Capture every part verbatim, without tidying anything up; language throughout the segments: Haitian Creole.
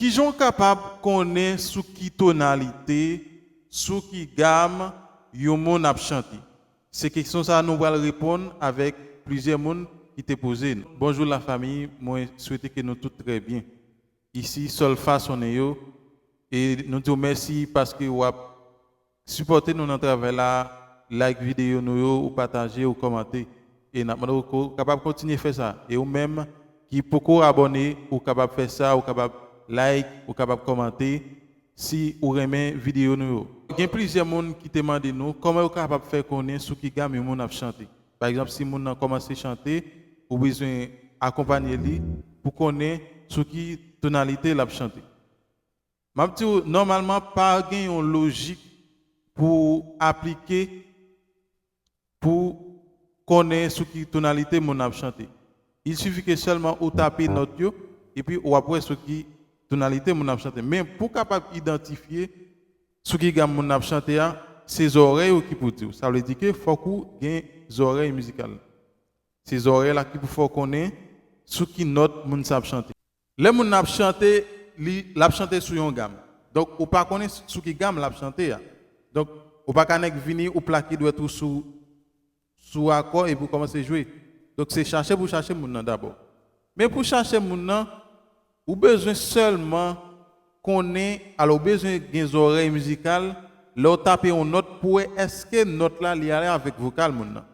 Kijan w kapab konnen sou ki tonalite, sou ki gam yon moun ap chante? Se kesyon sa a nou pral reponn avèk plizyè moun ki te poze nou. Bonjou lafanmi, mwen swete ke nou tout trè byen. Isi, sòl fa sonnen yo, e nou di w mèsi paske w ap sipòte nou nan travay la, like videyo nou yo, ou pataje, ou kòmante. E n ap mande w ke w kapab kontinye fè sa. E ou menm ki poko abòne, ou kapab fè sa, ou kapab like, ou kapab kòmante si ou renmen videyo nou yo. Gen plizyè moun ki te mande nou kòman yo kapab fè konnen sou ki gam yon moun ap chante. Pa egzanp, si moun nan kòmanse chante, ou bezwen akonpanye li pou konnen sou ki tonalite l ap chante. M ap di w, nòmalman, pa gen yon lojik pou aplike pou konnen sou ki tonalite moun nan ap chante. Il sifi ke sèlman ou tape nòt yo, epi w ap wè sou ki tonalite moun nan ap chante. Men pou w kapab idantifye sou ki gam moun nan ap chante a, se zòrèy ou ki pou di w. Sa vle di ke fòk ou gen zòrèy mizikal. Se zòrèy la ki pou fè w konnen sou ki nòt moun sa ap chante. Lè moun nan ap chante, li, l ap chante sou yon gam. Donk, ou pa konnen sou ki gam l ap chante a. Donk, ou pa ka nèk vini, ou plake dwèt ou sou, sou akò epi w kòmanse jwe. Donk, se chache pou chache moun nan dabò. Men pou chache moun nan, ou bezwen sèlman konnen, alò, ou bezwen gen zòrèy mizikal, lè w tape yon nòt pou wè èske nòt la li ale avèk vokal moun nan.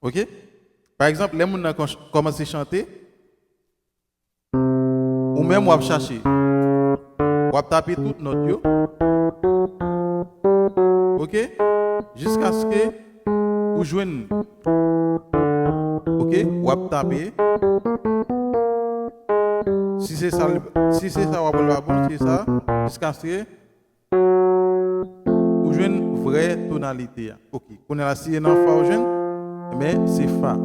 Oke? Pa egzanp, lè moun nan kòch-, kòmanse chante, ou menm w ap chache. W ap tape tout nòt yo. Oke? Jiskaske ou jwenn. Oke? W ap tape. Si se sa, si se sa w ap wè l pa bon, se sa. Jiskaske ou jwenn vrè tonalite a. Oke. Kounye a la, si se nan fa ou jwenn, enben, se fa.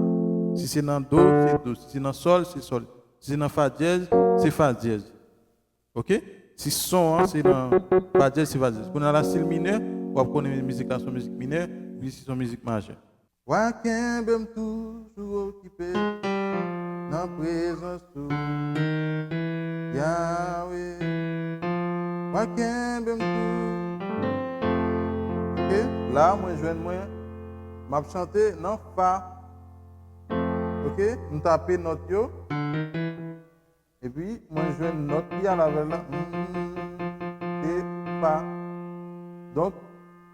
Si se nan do, se do. Si se nan sòl, se sòl. Si se nan fa dyèz, se fa dyèz. Oke? Si son an, se nan fa dyèz, se fa dyèz. Kounye a la, si l minè, w ap konnen mizik la se yon mizik minè, epi si se yon mizik majè. Wa kenbe m toujou okipe nan prezans ou, Yawe. Wa kenbe m toujou. Oke, la mwen jwenn mwen, m ap chante nan fa. Oke, m tape nòt yo. Epi, mwen jwenn nòt ki al avè l la. Mm, e fa. Donk,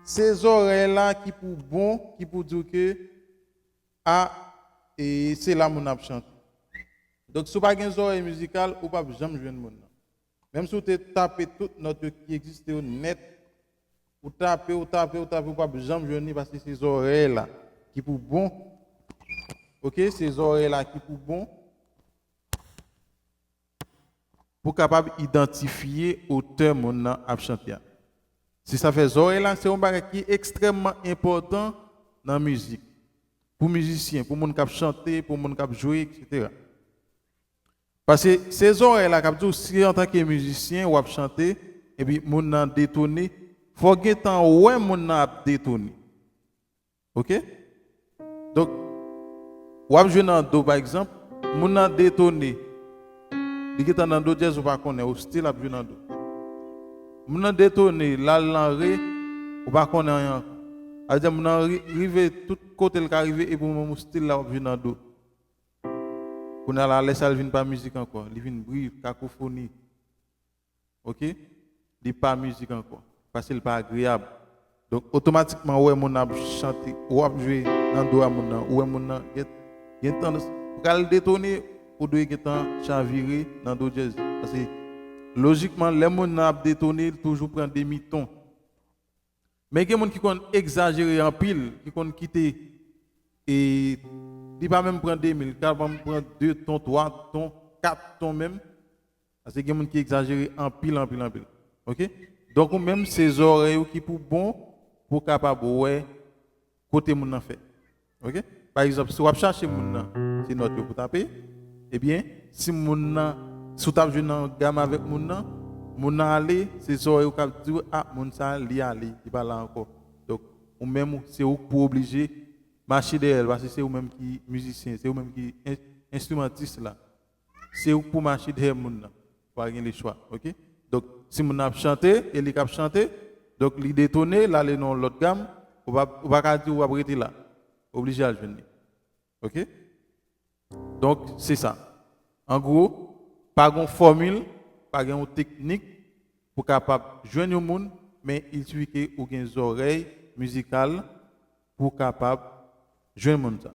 se zòrèy la ki pou bon, ki pou di w ke, a, e se la moun ap chante. Donk, si w pa gen zòrèy mizikal, ou p ap janm jwenn moun nan. Menm si w te tape tout nòt yo ki egziste yo nèt, ou tape, ou tape, ou tape, ou p ap janm jwenn li paske se zòrèy la ki pou bon. Oke, se zòrèy la ki pou bon. Pou kapab idantifye otè moun nan ap chante a. Se sa fè zòrèy la, se yon bagay ki ekstrèmman enpòtan nan mizik. Pou mizisyen, pou moun k ap chante, pou moun k ap jwe, etsetera. Paske se zòrèy la k ap di w si antanke mizisyen w ap chante, epi moun nan detone, fò w gentan wè moun nan ap detone. Oke? Donk, w ap jwe nan do, pa egzanp, moun nan detone, li gentan nan do dyèz, ou pa konnen, ou still ap jwe nan do. Moun nan detone, l al nan re, ou pa konnen anyen ankò. Sa vle di, moun nan ri-, rive tout kote l ka rive, epi ou menm ou still la, w ap jwe nan do. Kounye a la, lè sa a, l vin pa mizik ankò, li vin bri, kakofoni. Oke? Li pa mizik ankò. Paske l pa agreyab. Donk, otomatikman, ou wè moun nan ap chante, ou ap jwe nan do a moun nan, ou wè moun nan gen, gen tandans, pral detone, ou dwe gentan chavire nan do dyèz. Paske, lojikman, lè moun nan ap detone, l toujou pran demi ton. Men gen moun ki konn egzajere anpil, ki konn kite, e li pa menm pran demi, li kapab pran de ton, twa ton, kat ton menm. Paske gen moun ki egzajere anpil, anpil, anpil. Oke? Donk, ou menm, se zòrèy ou ki pou bon pou w kapab wè kote moun nan fè. Oke? Pa egzanp, si w ap chache moun nan, se nòt yo pou tape. Ebyen, si moun nan, si w t ap jwe nan gam avèk moun nan, moun nan ale, se zòrèy ou k ap di w, a, moun sa a, li ale, li pa la ankò. Donk, ou menm, ou, se ou k pou oblije mache dèyè l, paske se ou menm ki mizisyen, se ou menm ki en-, enstrimantis la. Se ou k pou mache dèyè moun nan. Ou pa gen lechwa, oke? Donk, si moun nan ap chante, e li k ap chante, donk li detone, l ale nan yon lòt gam, ou pa, ou pa ka di w ap rete la. Oblije al jwenn li. Oke? Donk, se sa. An gwo, pa gen yon fòmil, pa gen yon teknik pou kapab jwenn yon moun, men il suffit ke ou gen zòrèy mizikal pou kapab jwenn moun sa.